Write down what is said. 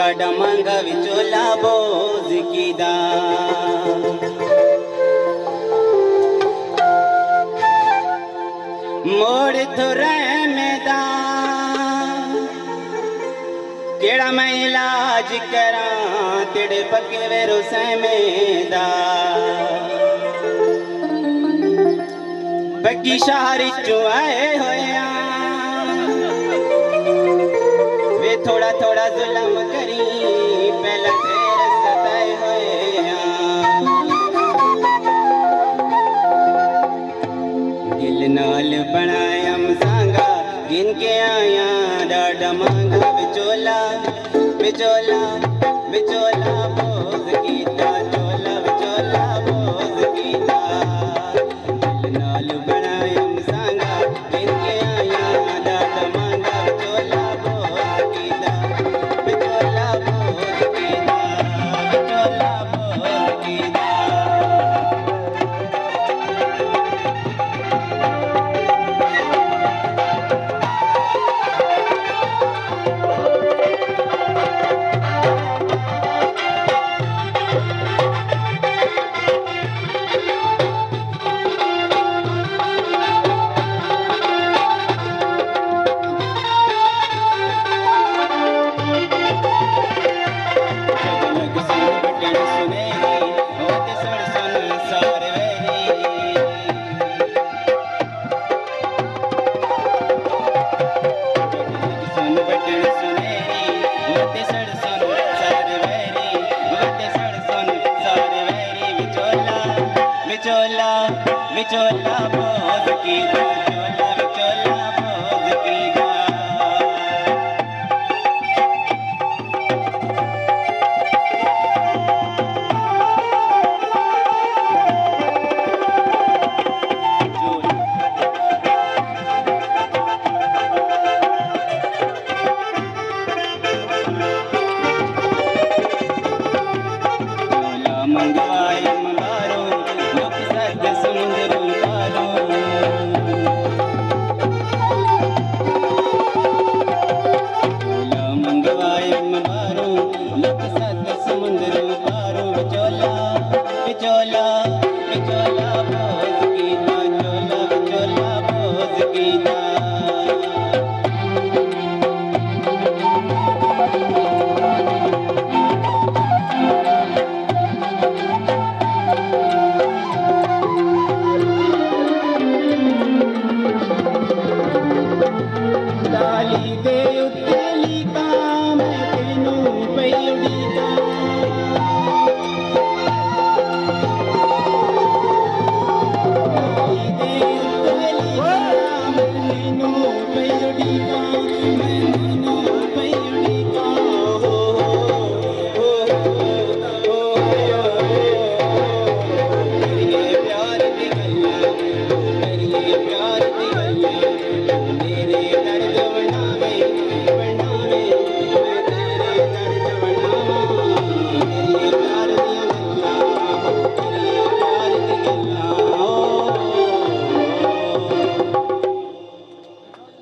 डाडा मांगा विचोला बोझ कीदा। मोड़ थुरे मैदान केड़ा मैं इलाज करा तेरे पके वे रुसे मेदा। पक्की शहर चो आए होया वे थोड़ा थोड़ा जुलम करी पहला ढेर सताए होया। दिल नाल बनाया मसांगा गिन के आया डाडा मांगा बिचोला बिचोला बिचोला बोझ कीता चोला बिचोला बोझ कीता। दिल नाल बनाया मसांगा गिन के आया डाडा मांगा बिचोला बोझ कीता बिचोला बोझ कीता बिचोला बोझ कीता। बिचोला बिचोला बोझ कीदा चोला बिचोला बोझ कीदा। चोला मंगवाए मंगारो लोक सद समुंदर पारो। चोला मंगवाए मंगारो लोक सद समुंदर पारो। बिचोला बिचोला बिचोला।